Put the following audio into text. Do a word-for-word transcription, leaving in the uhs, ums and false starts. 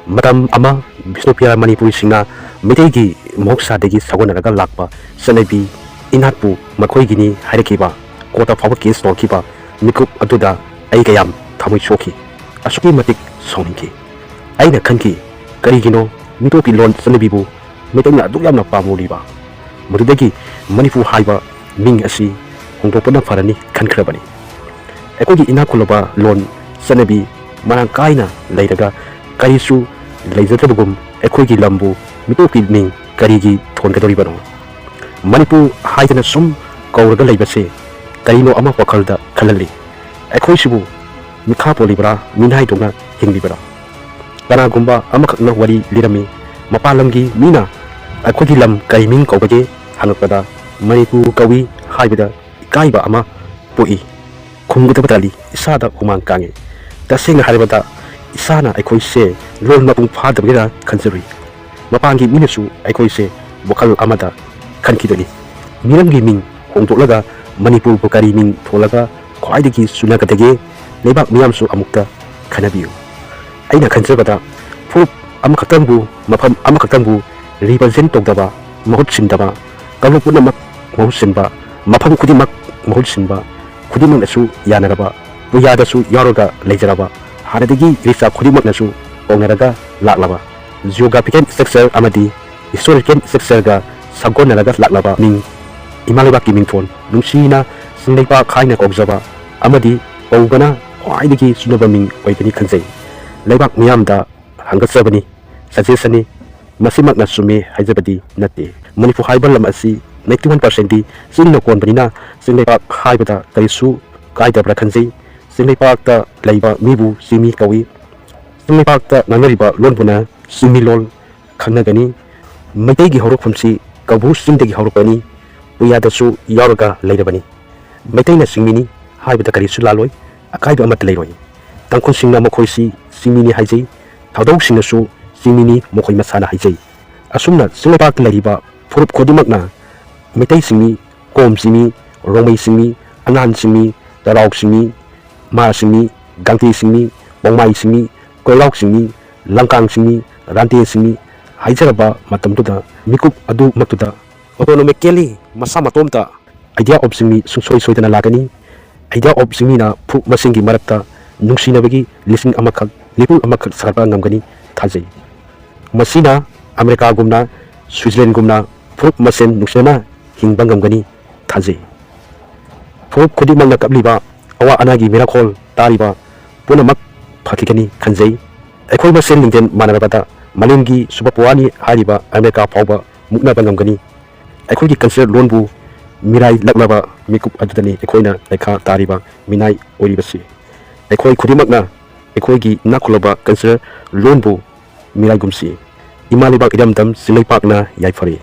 ꯃꯇꯝ ꯑꯃ ꯕꯤꯁꯅꯨꯄ꯭ꯔꯤꯌꯥ ꯃꯅꯤꯄꯨꯔꯤꯁꯤꯡꯅ ꯃꯩꯇꯩꯒꯤ ꯃꯍꯧꯁꯥꯗꯒꯤ ꯁꯥꯒꯣꯟꯅꯔꯒ ꯂꯥꯛꯄ ꯆꯠꯅꯕꯤ ꯏꯅꯥꯠꯄꯨ ꯃꯈꯣꯏꯒꯤꯅꯤ ꯍꯥꯏꯔꯛꯈꯤꯕ ꯀꯣꯔꯠꯇ ꯐꯥꯎꯕ ꯀꯦꯁ ꯇꯧꯔꯛꯈꯤꯕ ꯃꯤꯀꯨꯞ ꯑꯗꯨꯗ ꯑꯩ ꯀꯌꯥꯝ ꯊꯃꯣꯏ ꯁꯣꯛꯈꯤ꯫ ꯑꯁꯨꯛꯀꯤ ꯃꯇꯤꯛ ꯁꯥꯎꯅꯤꯡꯈꯤ꯫ ꯑꯩꯅ ꯈꯟꯈꯤ, ꯀꯔꯤꯒꯤꯅꯣ ꯃꯤꯇꯣꯞꯀꯤ ꯂꯣꯟ ꯆꯠꯅꯕꯤꯕꯨ ꯃꯩꯇꯩꯅ ꯑꯗꯨꯛ ꯌꯥꯝꯅ ꯄꯥꯝꯃꯨꯔꯤꯕ? ꯃꯗꯨꯗꯒꯤ ꯃꯅꯤꯄꯨꯔ ꯍꯥꯏꯕ ꯃꯤꯡ ꯑꯁꯤ ꯍꯣꯡꯗꯣꯛꯄꯅ ꯐꯔꯅꯤ ꯈꯟꯈ꯭ꯔꯕꯅꯤ꯫ ꯑꯩꯈꯣꯏꯒꯤ ꯏꯅꯥꯛ ꯈꯨꯜꯂꯕ ꯂꯣꯟ ꯆꯠꯅꯕꯤ ꯃꯔꯥꯡ ꯀꯥꯏꯅ ꯂꯩꯔꯒ ꯀꯔꯤꯁꯨ ꯂꯩꯖꯗ꯭ꯔꯕꯒꯨꯝ ꯑꯩꯈꯣꯏꯒꯤ ꯂꯝꯕꯨ ꯃꯤꯇꯣꯞꯀꯤ ꯃꯤꯡ ꯀꯔꯤꯒꯤ ꯊꯣꯟꯒꯗꯧꯔꯤꯕꯅꯣ? ꯃꯅꯤꯄꯨꯔ ꯍꯥꯏꯗꯅ ꯁꯨꯝ ꯀꯧꯔꯒ ꯂꯩꯕꯁꯦ ꯀꯔꯤꯅꯣ ꯑꯃ ꯋꯥꯈꯜꯗ ꯈꯜꯍꯜꯂꯤ꯫ ꯑꯩꯈꯣꯏꯁꯤꯕꯨ ꯃꯤꯈꯥ ꯄꯣꯜꯂꯤꯕ꯭ꯔꯥ, ꯃꯤꯅꯥꯏꯗꯧꯅ ꯍꯤꯡꯂꯤꯕ꯭ꯔꯥ? ꯀꯅꯥꯒꯨꯝꯕ ꯑꯃꯈꯛꯅ ꯋꯥꯔꯤ ꯂꯤꯔꯝꯃꯤ꯫ ꯃꯄꯥꯟ ꯂꯝꯒꯤ ꯃꯤꯅ ꯑꯩꯈꯣꯏꯒꯤ ꯂꯝ ꯀꯔꯤ ꯃꯤꯡ ꯀꯧꯕꯒꯦ ꯍꯪꯉꯛꯄꯗ ꯃꯅꯤꯄꯨꯔ ꯀꯧꯏ ꯍꯥꯏꯕꯗ ꯏꯀꯥꯏꯕ ꯑꯃ ꯄꯣꯛꯏ꯫ ꯈꯨꯝꯒꯗꯕ ꯇꯜꯂꯤ, ꯏꯁꯥꯗ ꯍꯨꯃꯥꯡ ꯀꯥꯡꯉꯤ꯫ ꯇꯁꯦꯡꯅ ꯍꯥꯏꯔꯕꯗ ꯏꯁꯥꯅ ꯑꯩꯈꯣꯏꯁꯦ ꯂꯣꯟ ꯃꯄꯨꯡ ꯐꯥꯗꯕꯒꯤꯔ ꯈꯟꯖꯔꯨꯏ꯫ ꯃꯄꯥꯟꯒꯤ ꯃꯤꯅꯁꯨ ꯑꯩꯈꯣꯏꯁꯦ ꯋꯥꯈꯜ ꯑꯃꯗ ꯈꯟꯈꯤꯗꯣꯏꯅꯤ꯫ ꯃꯤꯔꯝꯒꯤ ꯃꯤꯡ ꯍꯣꯡꯗꯣꯛꯂꯒ ꯃꯅꯤꯄꯨꯔꯕꯨ ꯀꯔꯤ ꯃꯤꯡ ꯊꯣꯜꯂꯒ ꯈ꯭ꯋꯥꯏꯗꯒꯤ ꯆꯨꯅꯒꯗꯒꯦ? ꯂꯩꯕꯥꯛ ꯃꯤꯌꯥꯝꯁꯨ ꯑꯃꯨꯛꯇ ꯈꯟꯅꯕꯤꯌꯨ꯫ ꯑꯩꯅ ꯈꯟꯖꯕꯗ ꯐꯨꯔꯨꯞ ꯑꯃꯈꯛꯇꯪꯕꯨ, ꯃꯐꯝ ꯑꯃꯈꯛꯇꯪꯕꯨ ꯔꯤꯄ꯭ꯔꯖꯦꯟ ꯇꯧꯗꯕ, ꯃꯍꯨꯠ ꯁꯤꯟꯗꯕ, ꯀꯥꯡꯂꯨꯞ ꯄꯨꯝꯅꯃꯛ ꯃꯍꯨꯠ ꯁꯤꯟꯕ, ꯃꯐꯝ ꯈꯨꯗꯤꯡꯃꯛ ꯃꯍꯨꯠ ꯁꯤꯟꯕ, ꯈꯨꯗꯤꯡꯃꯛꯅꯁꯨ ꯌꯥꯅꯔꯕ, ꯄꯨꯌꯥꯗꯁꯨ ꯌꯥꯎꯔꯒ ꯂꯩꯖꯔꯕ, ꯍꯥꯟꯅꯗꯒꯤ ꯏꯔꯤꯛꯆꯥ ꯈꯨꯗꯤꯡꯃꯛꯅꯁꯨ ꯀꯧꯅꯔꯒ ꯂꯥꯛꯂꯕ, ꯖꯤꯑꯣꯒ꯭ꯔꯥꯐꯤꯀꯦꯜ ꯁ꯭ꯇ꯭ꯔꯛꯆꯔ ꯑꯃꯗꯤ ꯍꯤꯁꯇꯣꯔꯤꯀꯦꯜ ꯁ꯭ꯇ꯭ꯔꯛꯆꯔꯒ ꯁꯥꯒꯣꯟꯅꯔꯒ ꯂꯥꯛꯂꯕ ꯃꯤꯡ, ꯏꯃꯥ ꯂꯩꯕꯥꯛꯀꯤ ꯃꯤꯡꯊꯣꯟ, ꯅꯨꯡꯁꯤꯅ ꯆꯤꯡꯂꯩꯄꯥꯛ ꯍꯥꯏꯅ ꯀꯧꯖꯕ ꯑꯃꯗꯤ ꯀꯧꯕꯅ ꯈ꯭ꯋꯥꯏꯗꯒꯤ ꯆꯨꯅꯕ ꯃꯤꯡ ꯑꯣꯏꯒꯅꯤ ꯈꯟꯖꯩ꯫ ꯂꯩꯕꯥꯛ ꯃꯤꯌꯥꯝꯗ ꯍꯪꯒꯠꯆꯕꯅꯤ, ꯁꯖꯦꯁꯟꯅꯤ꯫ ꯃꯁꯤꯃꯛꯅ ꯆꯨꯝꯃꯤ ꯍꯥꯏꯖꯕꯗꯤ ꯅꯠꯇꯦ꯫ ꯃꯅꯤꯄꯨꯔ ꯍꯥꯏꯕ ꯂꯝ ꯑꯁꯤ ꯅꯥꯏꯟꯇꯤ ꯋꯥꯟ ꯄꯥꯔꯁꯦꯟꯗꯤ ꯆꯤꯡꯅ ꯀꯣꯟꯕꯅꯤꯅ ꯆꯤꯡꯂꯩꯄꯥꯛ ꯍꯥꯏꯕꯗ ꯀꯔꯤꯁꯨ ꯀꯥꯏꯗꯕ꯭ꯔꯥ ꯈꯟꯖꯩ꯫ ꯆꯤꯡꯂꯩꯄꯥꯛꯇ ꯂꯩꯕ ꯃꯤꯕꯨ ꯆꯤꯡꯃꯤ ꯀꯧꯏ꯫ ꯆꯤꯡꯂꯩꯄꯥꯛꯇ ꯉꯥꯡꯅꯔꯤꯕ ꯂꯣꯟꯕꯨꯅ ꯆꯤꯡꯃꯤ ꯂꯣꯜ ꯈꯪꯅꯒꯅꯤ꯫ ꯃꯩꯇꯩꯒꯤ ꯍꯧꯔꯛꯐꯝꯁꯤ ꯀꯧꯕ꯭ꯔꯨ ꯆꯤꯡꯗꯒꯤ ꯍꯧꯔꯛꯄꯅꯤ, ꯄꯨꯌꯥꯗꯁꯨ ꯌꯥꯎꯔꯒ ꯂꯩꯔꯕꯅꯤ꯫ ꯃꯩꯇꯩꯅ ꯆꯤꯡꯃꯤꯅꯤ ꯍꯥꯏꯕꯗ ꯀꯔꯤꯁꯨ ꯂꯥꯜꯂꯣꯏ, ꯑꯀꯥꯏꯕ ꯑꯃꯠꯇ ꯂꯩꯔꯣꯏ꯫ ꯇꯥꯡꯈꯨꯜꯁꯤꯡꯅ ꯃꯈꯣꯏꯁꯤ ꯆꯤꯡꯃꯤꯅꯤ ꯍꯥꯏꯖꯩ, ꯊꯧꯗꯧꯁꯤꯡꯅꯁꯨ ꯆꯤꯡꯃꯤꯅꯤ ꯃꯈꯣꯏ ꯃꯁꯥꯅ ꯍꯥꯏꯖꯩ꯫ ꯑꯁꯨꯝꯅ ꯆꯤꯡꯂꯩꯄꯥꯛꯇ ꯂꯩꯔꯤꯕ ꯐꯨꯔꯨꯞ ꯈꯨꯗꯤꯡꯃꯛꯅ ꯃꯩꯇꯩ ꯆꯤꯡꯃꯤ, ꯀꯣꯝ ꯆꯤꯡꯃꯤ, ꯔꯣꯡꯃꯩ ꯆꯤꯡꯃꯤ, ꯑꯉꯥꯟ ꯆꯤꯡꯃꯤ, ꯇꯔꯥꯎ ꯆꯤꯡꯃꯤ, ꯃꯥ ꯆꯤꯡꯃꯤ, ꯒꯥꯡꯇꯦ ꯆꯤꯡꯃꯤ, ꯄꯣꯡꯃꯥꯏ ꯆꯤꯡꯃꯤ, ꯀꯣꯏꯔꯥꯎ ꯆꯤꯡꯃꯤ, ꯂꯪꯀꯥꯡꯁꯤꯡꯅꯤ, ꯔꯥꯟꯇꯦꯁꯤꯡꯅꯤ ꯍꯥꯏꯖꯔꯕ ꯃꯇꯝꯗꯨꯗ, ꯃꯤꯀꯨꯞ ꯑꯗꯨꯃꯛꯇꯨꯗ automatically ꯃꯁꯥ ꯃꯇꯣꯝꯇ idea of ꯁꯤꯡꯅꯤ ꯁꯨꯡꯁꯣꯏ ꯁꯣꯏꯗꯅ ꯂꯥꯛꯀꯅꯤ꯫ Idea of ꯁꯤꯡꯅꯤꯅ ꯐꯨꯔꯨꯞ ꯃꯁꯦꯟꯒꯤ ꯃꯔꯛꯇ ꯅꯨꯡꯁꯤꯅꯕꯒꯤ ꯂꯤꯁꯤꯡ ꯑꯃꯈꯛ, ꯂꯤꯄꯨꯟ ꯑꯃꯈꯛ ꯁꯥꯒꯠꯄ ꯉꯝꯒꯅꯤ ꯈꯟꯖꯩ꯫ ꯃꯁꯤꯅ ꯑꯃꯦꯔꯤꯀꯥꯒꯨꯝꯅ, ꯁ꯭ꯋꯤꯖꯔꯂꯦꯟꯒꯨꯝꯅ ꯐꯨꯔꯨꯞ ꯃꯁꯦꯟ ꯅꯨꯡꯁꯤꯅꯅ ꯍꯤꯡꯕ ꯉꯝꯒꯅꯤ ꯊꯥꯖꯩ꯫ ꯐꯨꯔꯨꯞ ꯈꯨꯗꯤꯡꯃꯛꯅ ꯀꯞꯂꯤꯕ, ꯑꯋꯥ ꯑꯅꯥꯒꯤ ꯃꯤꯔꯥꯈꯣꯜ ꯇꯥꯔꯤꯕ ꯄꯨꯝꯅꯃꯛ ꯐꯈꯤꯒꯅꯤ ꯈꯟꯖꯩ꯫ ꯑꯩꯈꯣꯏ ꯃꯁꯦꯟ ꯂꯤꯡꯖꯦꯜ ꯃꯥꯟꯅꯔꯕꯗ ꯃꯥꯂꯦꯝꯒꯤ super power ꯅꯤ ꯍꯥꯏꯔꯤꯕ ꯑꯃꯦꯔꯤꯀꯥ ꯐꯥꯎꯕ ꯃꯨꯛꯅꯕ ꯉꯝꯒꯅꯤ꯫ ꯑꯩꯈꯣꯏꯒꯤ culture ꯂꯣꯟꯕꯨ ꯃꯤꯔꯥꯏꯂꯛꯂꯕ ꯃꯤꯀꯨꯞ ꯑꯗꯨꯗꯅꯤ ꯑꯩꯈꯣꯏꯅ ꯂꯩꯈꯥ ꯇꯥꯔꯤꯕ ꯃꯤꯅꯥꯏ ꯑꯣꯏꯔꯤꯕꯁꯤ꯫ ꯑꯩꯈꯣꯏ ꯈꯨꯗꯤꯡꯃꯛꯅ ꯑꯩꯈꯣꯏꯒꯤ ꯏꯅꯥꯛ ꯈꯨꯜꯂꯕ culture ꯂꯣꯟꯕꯨ ꯃꯤꯔꯥꯏꯒꯨꯝꯁꯤ꯫ ꯏꯃꯥ ꯂꯩꯕꯥꯛ ꯏꯔꯝꯗꯝ ꯆꯤꯡꯂꯩꯄꯥꯛꯅ ꯌꯥꯏꯐꯔꯦ꯫